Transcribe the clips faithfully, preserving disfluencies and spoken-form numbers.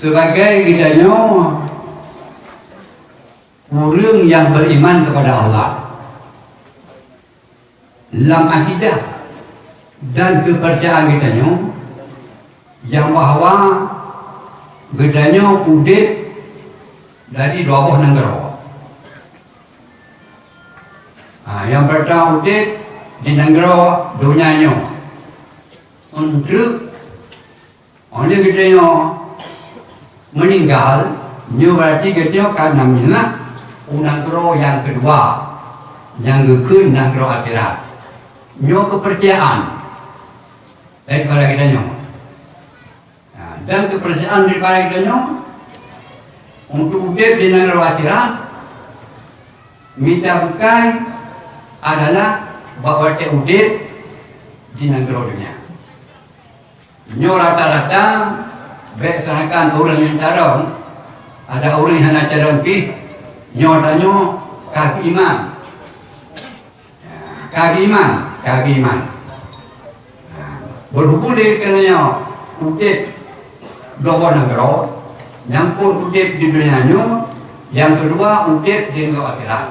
Sebagai geutanyoe ureuëng nyang beriman kepada Allah, lam akidah dan kepercayaan geutanyoe, nyang bahwa geutanyoe udeb dari dua boh nanggroe. Ha, nyang peurtama udeb di nanggroe donya nyoe. Untuk Óh lheueh geutanyoe meuninggai, nyoe berarti geutanyoe ka na minak u nanggroe nyang keudua, nyang geukheun nanggroe akhirat. Nyoe keupeurcayaan daripada geutanyoe. Nah, dan keupeurcayaan daripada geutanyoe untuk udeb di nanggroe akhirat, mita beukai adalah bak watée udeb di nanggroe donya. Nyoe rata-rata bék sangkakan ureuëng nyang carông, ada ureuëng hana carông pih, nyoe tanyoe ka geuiman. Ka geuiman, ka geuiman. Berhubung deungon nyoe udeb dua boh nanggroe, nyang phôn udeb di donya nyoe, nyang keudua udeb di nanggroe akhirat.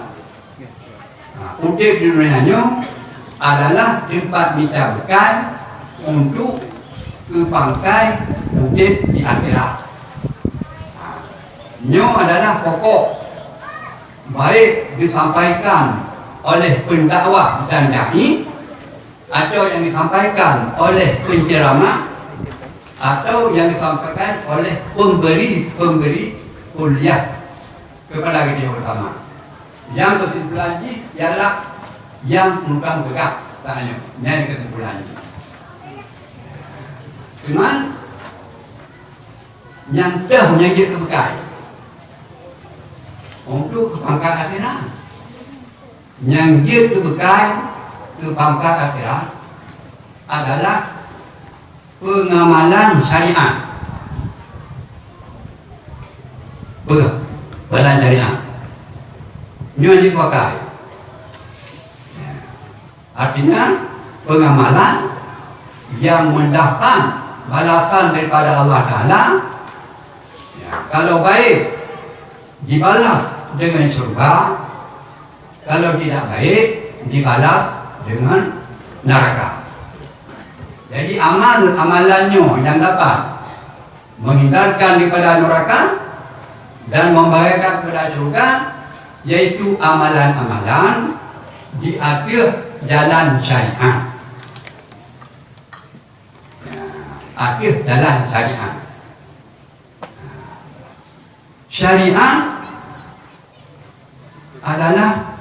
Ha, udeb di donya nyoe adalah teumpat mita beukai untuk keu pangkai udeb di akhirat. Ha, nyoe adalah pokok, baik disampaikan oleh pendakwah dan dai, atau yang disampaikan oleh penceramah, atau yang disampaikan oleh pemberi-pemberi kuliah kepada geutanyoe bersama. Yang kesimpulan jih ialah yang tukang peugah tanyoe. Nyan kesimpulan jih. Cuman, nyang teuh nyang jeuet keu beukai untuk keu pangkat akhirat. Nyang jeuet keu beukai keu pangkat akhirat adalah pengamalan syariat. Pengamalan syariat. Nyoe jeuet pakai. Artinya, pengamalan yang mendapat balasan daripada Allah Taala, ya, kalau baik dibalas dengan syurga, kalau tidak baik dibalas dengan neraka. Jadi, amal-amalan nyoe yang dapat menghindarkan daripada neraka dan membahagiakan kepada syurga, yaitu amalan-amalan di ateueh jalan syariat. Ya, ateueh jalan syariat. Syariat adalah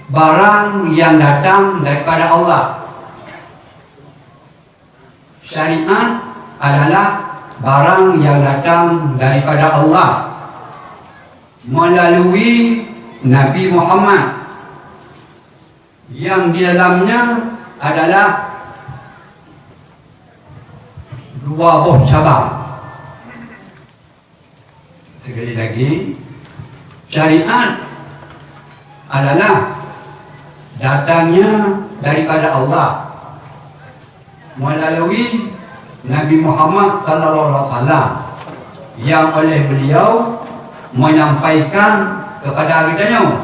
barang yang datang daripada Allah. Syariat adalah barang yang datang daripada Allah melalui Nabi Muhammad, yang di dalamnya adalah dua boh cabang. Sekali lagi, syariat adalah datangnya daripada Allah melalui Nabi Muhammad sallallahu alaihi wasallam, yang oleh beliau menyampaikan kepada geutanyoe